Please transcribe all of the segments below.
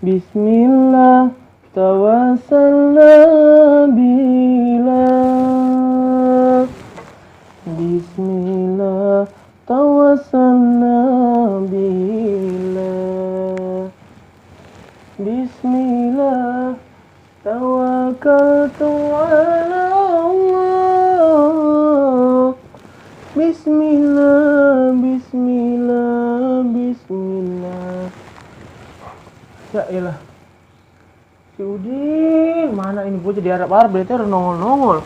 Bismillah tawassalna billah. Bismillah tawassalna billah. Bismillah tawakkaltu ala Allah. Bismillah, bismillah, bismillah. Ya elah. Si Udin, mana ini gue jadi Arab-Arab, berarti harus nongol-nongol.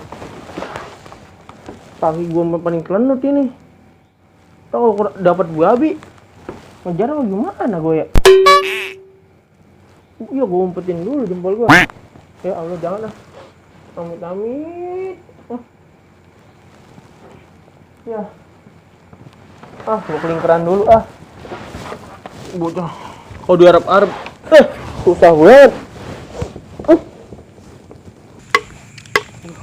Kaki gue paling kelenut ini. Tahu kalau dapat babi, ngejar apa gimana gue ya? Iya, gue umpetin dulu jempol gue. Ya Allah, jangan lah. Amit-amit. Ya. Gue kelingkeran dulu Bocah. Kalau di Arab-Arab, susah banget.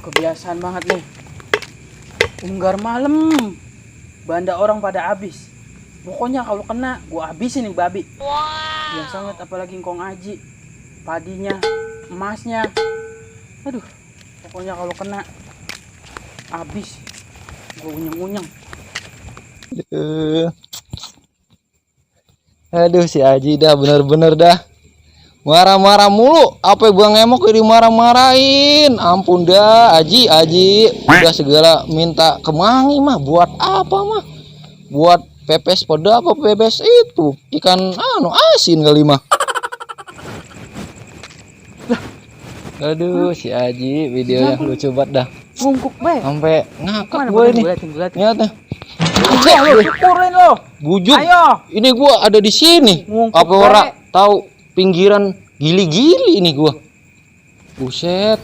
Kebiasaan banget nih. Unggar malam, banda orang pada habis. Pokoknya kalau kena, gua habisin nih babi. Wow. Yang sangat apalagi ngkong aji, padinya, emasnya. Aduh, pokoknya kalau kena, habis. Gua unyeng-unyeng. Aduh si Aji dah bener-bener dah marah-marah mulu. Apa gua ngemok jadi marah-marahin. Ampun dah Aji udah segala minta kemangi mah. Buat apa mah? Buat pepes pada apa pepes itu ikan asin kali mah. Aduh si Aji videonya lucu banget dah. Ngungkuk bae. Sampai ngakak gue ini. Nyata. Lo syukurin lo. Bujuk. Ayo. Ini gua ada di sini. Apa orang tahu pinggiran gili-gili ini gua. Buset.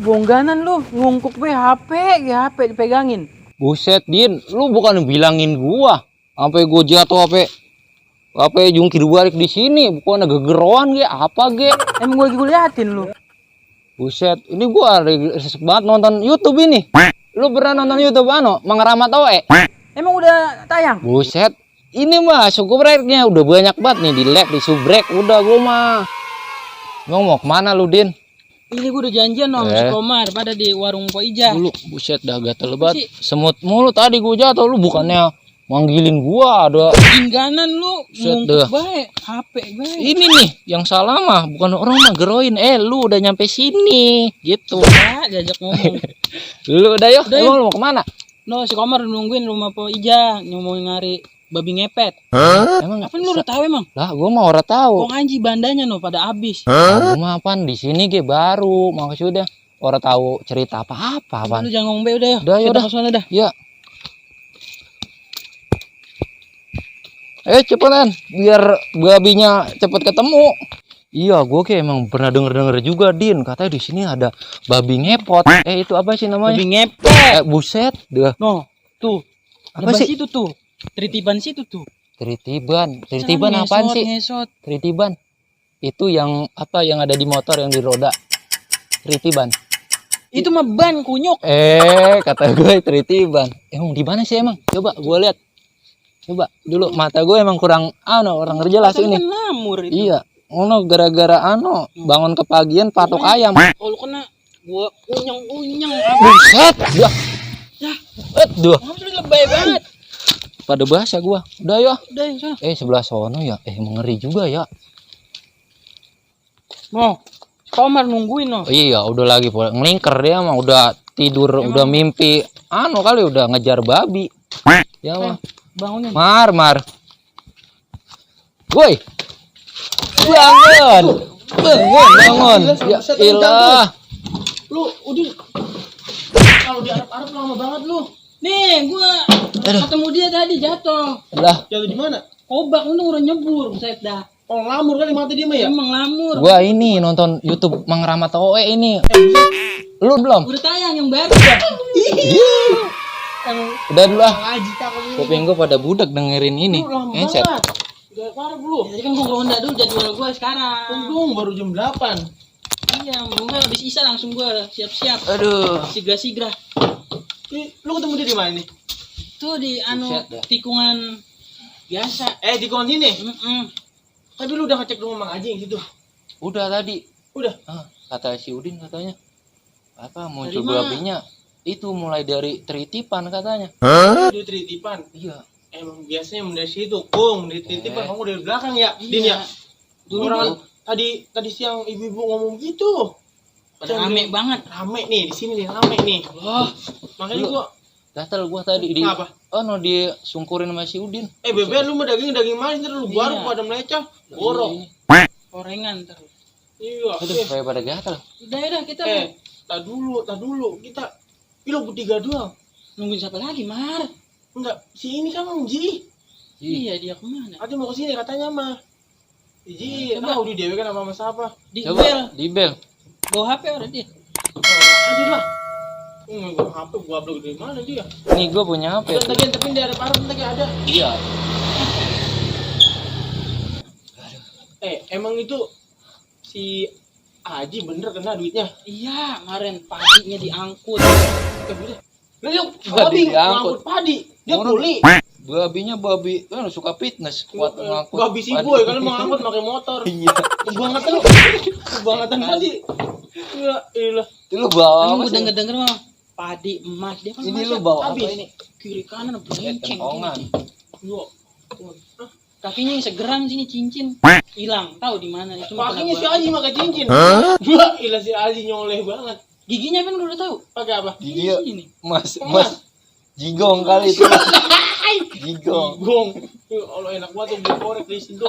Bongganan lu, ngungkuk be HP dipegangin. Buset, Din, lu bukan bilangin gua. Sampai gua jatuh apa jungkir balik di sini, bukan ada gegeroan ge, apa ge. Emang gua lagi liatin lu. Buset, ini gua resep banget nonton YouTube ini. Lu pernah nonton YouTube Mang Rahmat Oe? Emang udah tayang? Buset, ini mah subscribe-nya udah banyak banget nih, di like, di subrek, udah gua mah. Mau kemana lu, Din? Ini gua udah janjian sama si Komar pada di warung Po Ija. Dulu, buset dah gatel banget. Semut mulu tadi gua jatuh, lu bukannya manggilin gua ada. Ingganan lu, ngungkuk bae, HP bae. Ini nih, yang salah mah bukan orang mah geroin. Lu udah nyampe sini, gitu. Ya, diajak ngomong. Lu udah yuk, emang lu mau kemana? No, si Komar nungguin rumah Po Ija, ngomongin nyari babi ngepet. Emang apa lu udah tahu emang? Lah, gua mah udah tahu. Kok anji bandanya no pada habis. Gua mah apaan di sini ge baru, makanya udah orang tahu cerita apa-apa, Bang. Lu jangan ngomong be udah yuk. Udah, kita kesana dah. Ya. Cepetan, biar babinya cepet ketemu. Iya, gue kayak emang pernah denger juga, Din. Katanya di sini ada babi ngepot. Itu apa sih namanya? Babi ngepet. Buset, dah. No, tuh. Apa sih itu tuh? Tritiban situ tuh. Tritiban apaan sih? Ngesot. Tritiban. Itu yang apa yang ada di motor yang di roda. Tritiban. Itu mah ban kunyuk. Kata gue tritiban. Emang di mana sih emang? Coba gue lihat. Coba dulu mata gue emang kurang orang jelas ini. Kan lamur itu. Iya. Gara-gara bangun kepagian patok ayam. Oh lu kena gua unyeng. Buset. Ya. Aduh. Hampir lebay banget. Pada bahasa gua. Udah ya. Udah ya. Sebelah sono ya. Mengeri juga ya. Mau. Komar nungguin no. Iya, udah lagi ngelingker dia mah udah tidur, udah mimpi. Kali udah ngejar babi. Ya mah. Bangunin. Mar. Woi. Bangun. Ya ilah. Lu udah kalau di Arab lama banget lu. Nih, gua ketemu dia tadi jatuh. Lah. Jatuh di mana? Kobak untung udah nyebur, buset dah. Oh, lamur kali mati dia mah ya? Emang lamur. Gua ini nonton YouTube Mang Rahmat Oe ini. Lu belum? Udah tayang yang baru ya. Udah dulu ah. Kuping gua pada budak dengerin ini. Enset. Udah parah belum? Jadi kan gua ronda dulu jadwal gua sekarang. Tunggu baru jam 8. Iya, gua habis isa langsung gua siap-siap. Aduh. Sigra. Lu ketemu dia di mana nih? Tuh di tikungan biasa. Tikungan sini? Tapi lu udah ngecek dulu Mang Haji yang situ? Udah tadi. Udah. Kata si Udin katanya. Apa Dari muncul mana? babinya? Itu mulai dari teritipan katanya. Di titipan. Iya. Emang biasanya dari situ, Kung. Di titipan kamu dari belakang ya, Din ya. Dulu Orang tadi siang ibu-ibu ngomong gitu. pada rame banget. Rame nih di sini nih, rame nih. Wah, Makanya gua Gatel gua tadi di Apa? disungkurin sama si Udin. Bebe lu mah daging manis ntar lu baru Iya. pada melecah. Borok. gorengan terus. Iya. Aduh, kayak pada gatel. Udah kita Tak dulu. Kita lu bertiga doang. nungguin siapa lagi, Mar? Enggak, si ini kan Mang Ji. Iya, dia kemana? Ati mau kesini katanya mah. Ji, Coba. tahu di dewe kan sama siapa? Di Coba bel. di bel. Bawa HP orang dia. Aduh lah. Gua HP gua upload dari mana dia? Nih gua punya HP. tuh. Tapi dia ada parah tadi ada. Iya. Emang itu si Aji bener kena duitnya? Iya, kemarin paginya diangkut. Udah. Lah yuk, babi ngangkut padi. Dia Orang- kuli. Babinya babi kan suka fitness, kuat ngangkut. Babi si boy kalau mau ngangkut pakai motor. Iya. Kebangetan lu. Kebangetan padi. Iya, iyalah. Itu lu bawa Emang apa gue sih? denger mah padi emas dia kan Ini emas lu ya. bawa apa habis. ini? Kiri kanan Lihat berenceng. kentongan. Yo. Kakinya yang segeram sini cincin hilang. Tahu di mana itu? mah Pakinya kena si gua. Aji pakai cincin. Gua ilah si Aji nyoleh banget. Giginya kan udah tahu. Pakai apa? Gigi Ini. Mas, Emas. mas jigong kali itu. Jigong. Gong. Allah enak banget tuh beli korek di situ.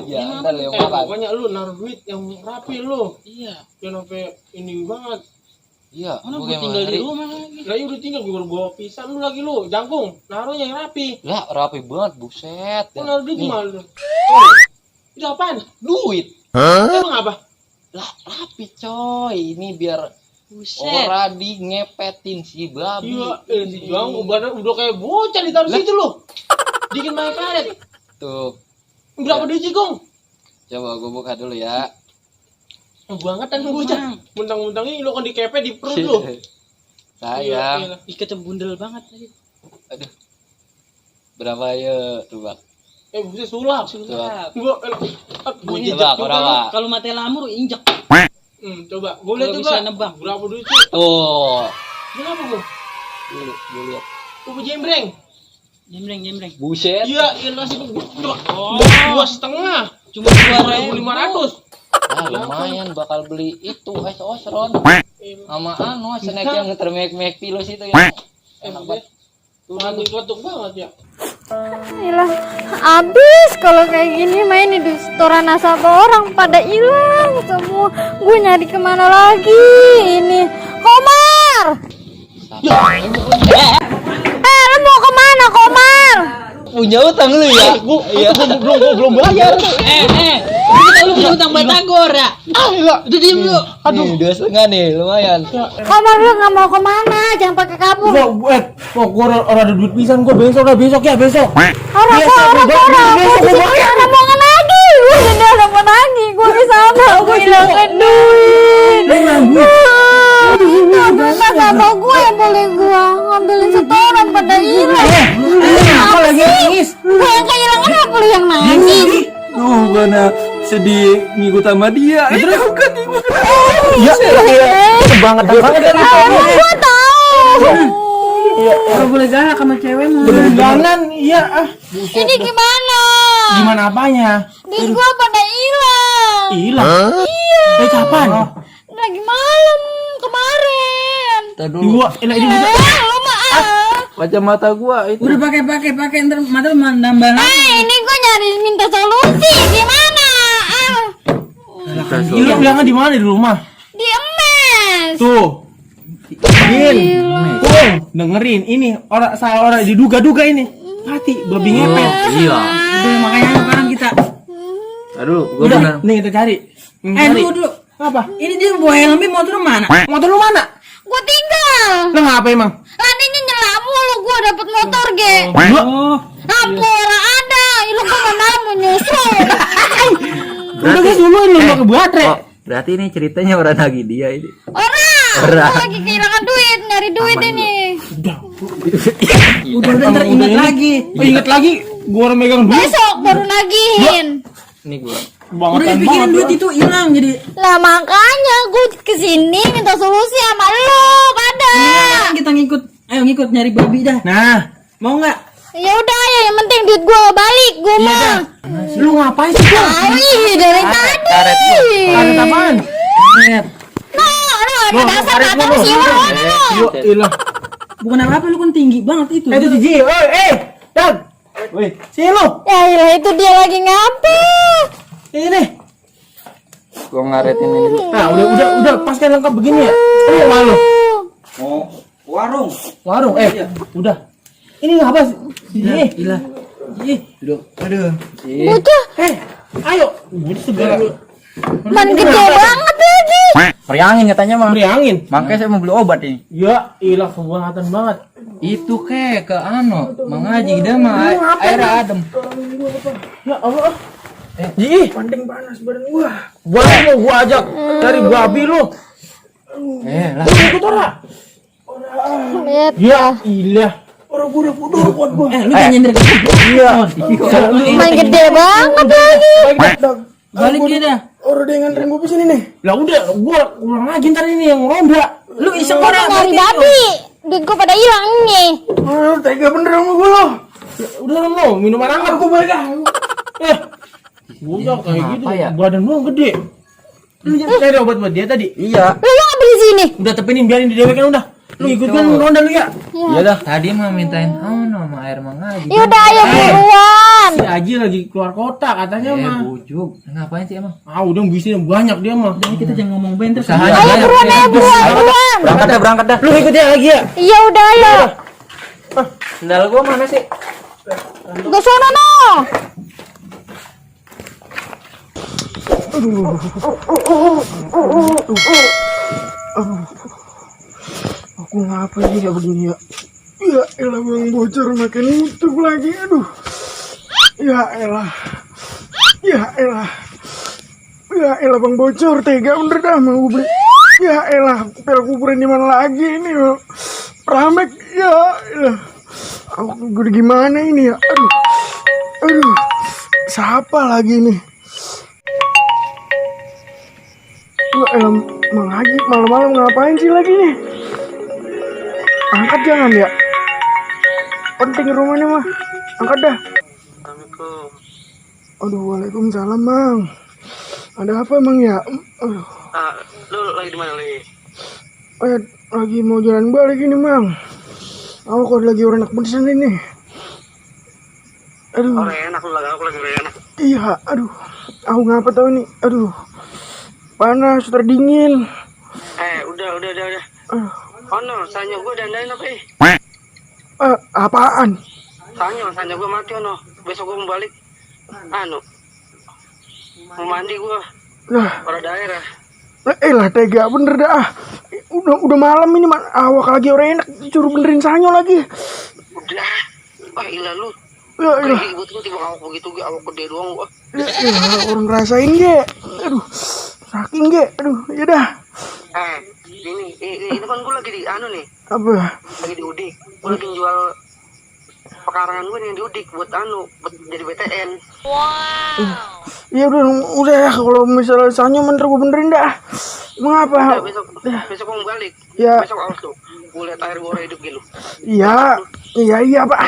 Ya, entar ya makan. Pokoknya lu naruh duit yang rapi lu. Iya. Jangan sampai ini banget. Iya, Mana gua gue tinggal di hari. rumah lagi. Lah udah tinggal gue bawa pisang lu lagi lu, jangkung. Naruhnya yang rapi. Lah, rapi banget, buset. Lu naruh duit Nih, gimana lu? Oh. Itu apaan? duit. Emang apa? Lah, rapi coy. Ini biar Buset. ora di ngepetin si babi. Iya, si jangkung badan udah kayak bocah ditaruh situ lu. Dikit main karet. Tuh, Berapa duit sih, Gong? coba gua buka dulu ya. Banget kan bocah. Mentang-mentang ini lu kan dikepet di perut lu. Sayang. Iya. Iketnya bundel banget tadi. Aduh. Berapa ya, tuh, Bang? Buset sulap. Sulap. Gua bunyi Coba, berapa? Kalau mati lamur injek. Coba. Gua lihat Kalau juga. bisa nebang. Berapa duit sih? Tuh. Berapa, Gong? Dulu, gua lihat. Lu jembreng. Jembreng. Buset. Iya, nasi Oh. 2,5. Cuma 2.500. Ah, lumayan bakal beli itu es osron sama snack yang termek-mek pilus itu ya. Enak banget. Tuhan diketuk banget ya. Hilang abis kalau kayak gini main di setoran nasabah orang pada hilang semua. Gue nyari kemana lagi ini? Komar, lu mau kemana Komar? Punya utang lu ya? Iya. Gua belum bayar. Lu punya utang batagor ya? Iya. Udah diem lu. Aduh, 2,5 nih, lumayan. Komar lu nggak mau kemana? Jangan pakai kabur. Gua ada duit pisan gua besok ya besok. Orang mau nagih, gue jadi orang mau nagih, gue di sana, gue hilangin duit. Nasabah gue yang boleh gue ngambilin setoran pada hilang. Apa lagi nangis? Gue yang kehilangan apa lu yang nangis? Tuh, karena sedih ngikut sama dia. Terus bukan ngikut. Iya. Banget dari Gue tahu. Kalau boleh galak sama cewekmu. Jangan, iya ah. Ini gimana? Gimana apanya? Duit gue pada hilang. Hilang. Iya. Kapan? Lagi malam kemarin. Dua, ini Lu mah Kacamata gua itu. Udah pakai ntar mata nambah lagi. ini gue nyari minta solusi gimana? Lu bilangnya di mana di rumah? Di emes. Tuh. Din, tuh dengerin ini orang diduga-duga ini. Mati babi ngepet. Iya. Udah makanya sekarang kita. Aduh, gua Udah, benar. nih kita cari. Dulu. Apa? Ini dia bawa helmnya motor mana? Motor lu mana? Gue tinggal. Lu ngapa emang? Tadinya nyelak mulu gue dapet motor ge. Oh. Ampura ada. Lu kemana mau nyusul? Udah guys dulu lu pakai baterai. Oh, berarti ini ceritanya orang lagi dia ini. Orang. Gue lagi kehilangan duit. Nyari duit ini. Udah ntar ingat lagi. Ingat lagi, gua orang megang duit. Besok baru nagihin. Ini gua. Udah dipikirin duit itu hilang jadi. Lah makanya gue kesini minta solusi sama lo pada. Sekarang kita ngikut, ayo ngikut nyari babi dah. Nah, Mau nggak? Ya udah ya, yang penting duit gue balik gue mah. Lu ngapain sih, Bang? Ay, dari tadi. Karet apaan? Lihat. Ada dasar mata sih lo. Yo, ilah. Bukan apa-apa lu kan tinggi banget itu. Itu Ji, Dan. Woi, sini lu. Ya ilah, itu dia lagi ngapa? Ini. Gua ngaretin ini dulu. Nah, udah pas kan lengkap begini ya. Ini yang malu. Mau warung. Warung, udah. Ini ngapa sih? Ini. Gila. Ih, duduk. Aduh. Bocah, Ayo. Ini segala. man gede banget lagi. Periangin katanya mah. Beri angin. Makanya saya mau beli obat ini. Ya, ilah kebangetan banget. Itu ke Mang Haji dah mah air adem. Ya Allah. Ji, pandeng panas badan gua. Gua ajak cari babi lu. Lah. Ikut ora? Lihat. Ya, ilah. Orang gua udah kuat gua. Lu jangan nyender ke gua. Iya. Man gede banget lagi. Balik dia dah. Orang dia nganterin gua kesini nih. Lah udah, gua ulang lagi ntar ini yang ronda. Lu iseng Gue orang nyari babi. Duit gue pada hilang nih. Tega bener sama gua lo. Udah lo, minuman hangat gua balik ah. Gua kayak gitu, badan lu gede. Lu jangan cari obat buat dia tadi. Iya. Lu nggak beli sini? Udah tepenin biarin di dewekan udah. Lu ikut kan ronda lu ya. Iya dah. Tadi mah mintain sama air Mang Haji. Ya udah ayo buruan. Si Aji lagi keluar kota katanya mah. Bujuk. Ngapain sih emang? Ah udah bisnisnya banyak dia mah. kita jangan ngomong bentar. Usahanya Ayo banyak. buruan. Berangkat dah. Lu ikutnya lagi ya? Iya udah ayo. Sendal gua mana sih? Ke sono no. Aku ngapa ya begini ya? Ya elah bang bocor makin nutup lagi, aduh. Ya elah. Ya elah. Ya elah bang bocor, tega bener dah mau beli. Ya elah, pel kuburan di mana lagi ini? Ramek, ya elah. Aku udah gimana ini ya? Aduh. Siapa lagi nih? Ya elah, Mang Haji malam-malam ngapain sih lagi nih? Angkat jangan ya. Penting rumahnya mah. Angkat dah. Assalamualaikum. Aduh, waalaikumsalam Mang. Ada apa Mang ya? Aduh. Lu lagi di mana lagi? Lagi mau jalan balik ini Mang. Aku kok lagi orang enak beneran ini. Aduh. Orang enak lu lagi, aku lagi orang enak. Iya, aduh. Aku ngapa tahu ini? Aduh. Panas, terdingin. Udah. Oh no, sanyo gua dandain apa Apaan? Sanyo gua mati ono. Besok gua mau balik. Mau mandi gua. Lah, Orang daerah. lah tega bener dah. Udah malam ini awak lagi orang enak suruh benerin sanyo lagi. Udah. Ilah lu. Ya ilah. Betul tiba awak begitu gua awak gede doang gua. Ya ilah, orang rasain ge. Aduh. Saking ge. Aduh, ya dah. Ini kan gua lagi di nih. Apa? Lagi di Udik. Gua lagi jual pekarangan gua nih di Udik buat buat jadi BTN. Ya udah ya kalau misalnya sanyo menter gue benerin dah. Mengapa? Besok gua mau balik. Ya. Besok awas tuh. Gua lihat air gua hidup gitu. Iya Pak.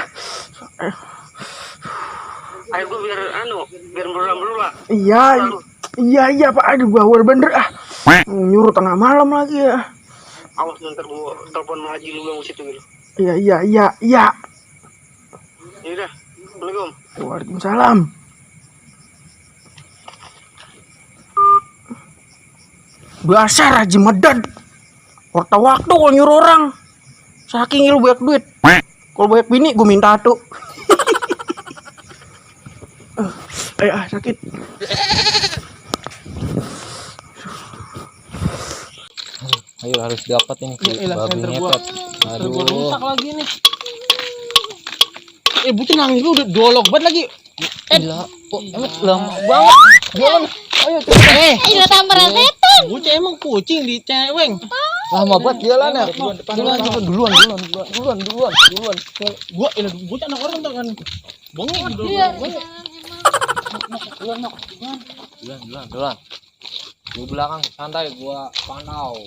Air gua biar berulang-berulang. Iya Pak. Aduh bawel bener nyuruh tengah malam lagi ya. Awas ntar gua telepon Haji lu bilang situ gitu. Iya. Ya udah. Assalamualaikum. Waalaikumsalam. Dasar Haji Medan. Waktu kalau nyuruh orang. Saking lu banyak duit. Kalau banyak bini gue minta tuh. Sakit. Ayo harus dapat ini babi ngepet. Aduh. Rusak lagi nih. Butuh nangis lu udah dolok banget lagi. Gila. Kok emang lama banget. Jalan. Ayo Ayo tampar setan. Bocah emang kucing di ceweng. Lama banget jalan ya. Duluan. Gua bocah anak orang tuh kan. Bengek. Duluan. Di belakang santai gua pantau.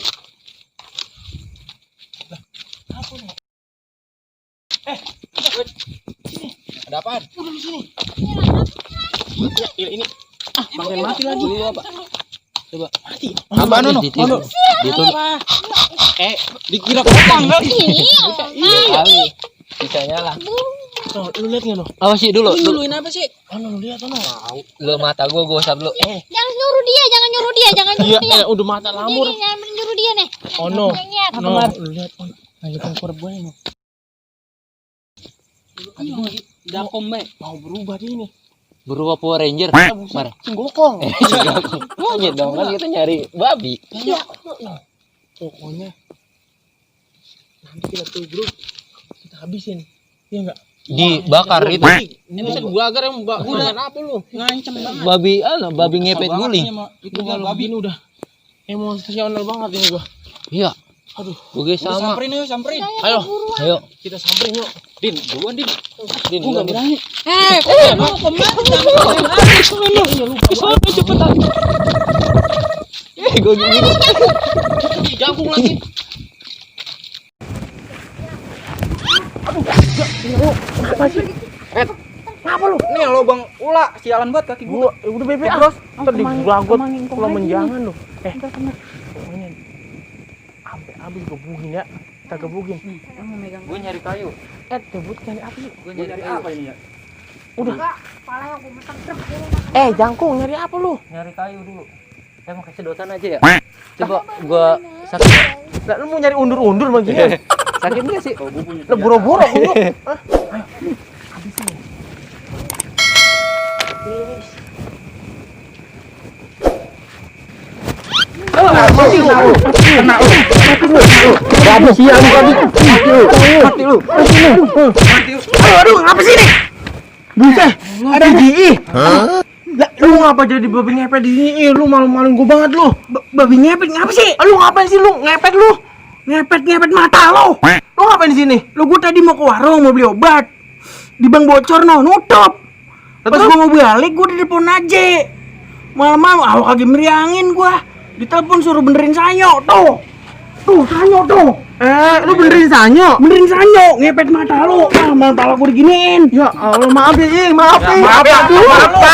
Ada apaan? Udah di sini. Ini. Makin mati lagi. Dulu apa? Coba. Apa Nono? Ditutup. Dikira Ini. Iya kali. Bisa nyala. Lu lihat nggak, no? Awas sih dulu. Duluin apa sih? Lu lihat, no? Lu mata gua usap dulu. Jangan nyuruh dia, jangan nyuruh dia. Udah mata lamur. Jangan nyuruh dia nih. Oh, no. Nyet. No, lu lihat, no. Lagi tengkurap gue nih, no. Dakom be. Mau berubah dia nih. Berubah Power Ranger. Marah. Singgokong. Monyet dong kan kita nyari babi. Iya. Pokoknya nanti kita tuh grup kita habisin. Iya enggak? Dibakar itu. Ini bisa gua agar yang bukan apa lu? Ngancem banget. Babi ngepet guling. Itu kalau babi ini udah emosional banget ini gua. Iya. Aduh, Oke sama. Samperin. Ayo. kita samperin yuk. Din, duluan Din. Gua enggak berani. Mau kemana? Cepetan. Gua gini. Jangkung lagi. Kenapa lu? Nih lubang ula, sialan banget kaki gua. Udah bebe terus. Entar digelagot kalau menjangan lu. Pokoknya sampai habis gebukin ya. Kita gebukin. Gua nyari kayu. Debut nyari apa sih? Gua nyari apa ini ya? Udah. Kepala aku bentar. Jangkung nyari apa lu? Nyari kayu dulu. Emang kayak sedotan aja ya? Coba gua sakit. Lah lu mau nyari undur-undur begini? Sakit enggak sih? Lah boro-boro lu. Aduh, apa sih ini? Buset, ada gigi. Lah, lu ngapa jadi babi ngepet di sini? Lu malu-maluin gua banget lu. Babi ngepet ngapa sih? Lu ngapain sih lu? Ngepet lu. Ngepet mata lu. Lu ngapain di sini? Lu gua tadi mau ke warung mau beli obat. Di bank bocor no, nutup. Pas gua mau balik gua di depan aja. Malam-malam awak lagi meriangin gua. Ditelepon suruh benerin sanyo tuh. Tuh sanyo tuh. Lu benerin sanyo? Benerin sanyo, ngepet mata lu. Mata lu gua diginiin. Ya Allah, maaf ya, maaf ya. Maaf ya.